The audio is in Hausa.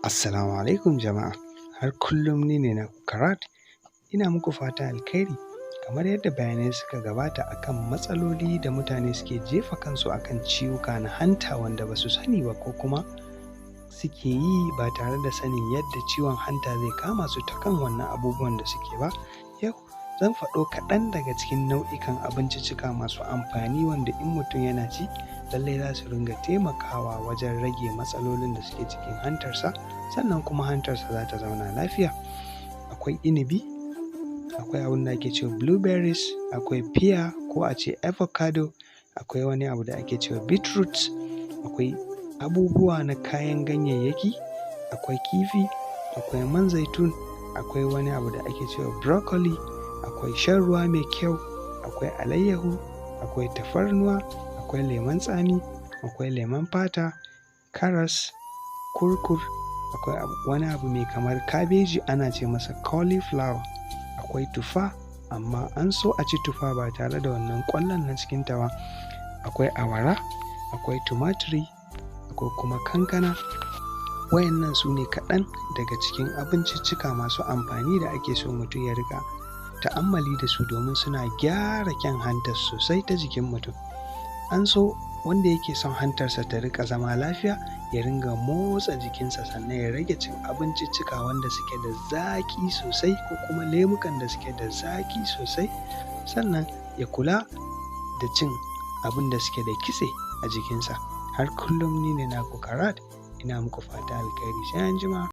Assalamu alaikum jama'a. Har kullum ni ne naku Karat. Ina muku fatan alkhairi. Kamar yadda bayanai suka gabata akan matsaloli da mutane suke jefa kansu akan ciwuka na hanta wanda ba su sani ba ko kuma suke yi ba tare da sanin yadda ciwon hanta zai kama su ta kan wannan abubuwan da suke ba. Yau zan faɗo kaɗan daga cikin nau'ikan abinciccika masu amfani wanda in mutum yana ci lallai za su ringa taimakawa wajen rage matsalolin da suke cikin hantarsa, sannan kuma hantarsa za ta zauna lafiya. Akwai inibi, akwai abin da ake cewa blueberries, akwai pear ko a ce avocado, akwai wani abu da ake cewa beetroot, akwai abubuwa na kayan ganyayyaki, akwai kifi, akwai man zaitun, akwai wani abu da ake cewa broccoli, akwai shan ruwa mai kyau, akwai alayyahu, akwai tafarnuwa, akwai lemon tsami, akwai lemon fata, karas, kurkur, akwai wani abu mai kamar kabeji ana ce masa cauliflower, akwai tufa amma an so a ci tufa ba tare da wannan ƙwallon na cikinta ba, akwai awara, akwai tumaturi, akwai kuma kankana. Wayannan su ne kaɗan daga cikin abinciccika masu amfani da ake so mutum ya riƙa ta'ammali da su domin suna gyara kyan hantar sosai ta jikin mutum. An so wanda yake son hantarsa ta riƙa zama lafiya ya ringa motsa jikinsa, sannan ya rage cin abinciccika wanda suke da zaƙi sosai ko kuma lemukan da suke da zaƙi sosai, sannan ya kula da cin abin da suke da kitse a jikinsa. Har kullum ni ne naku Karat, ina muku fatan alkhairi, sai anjima.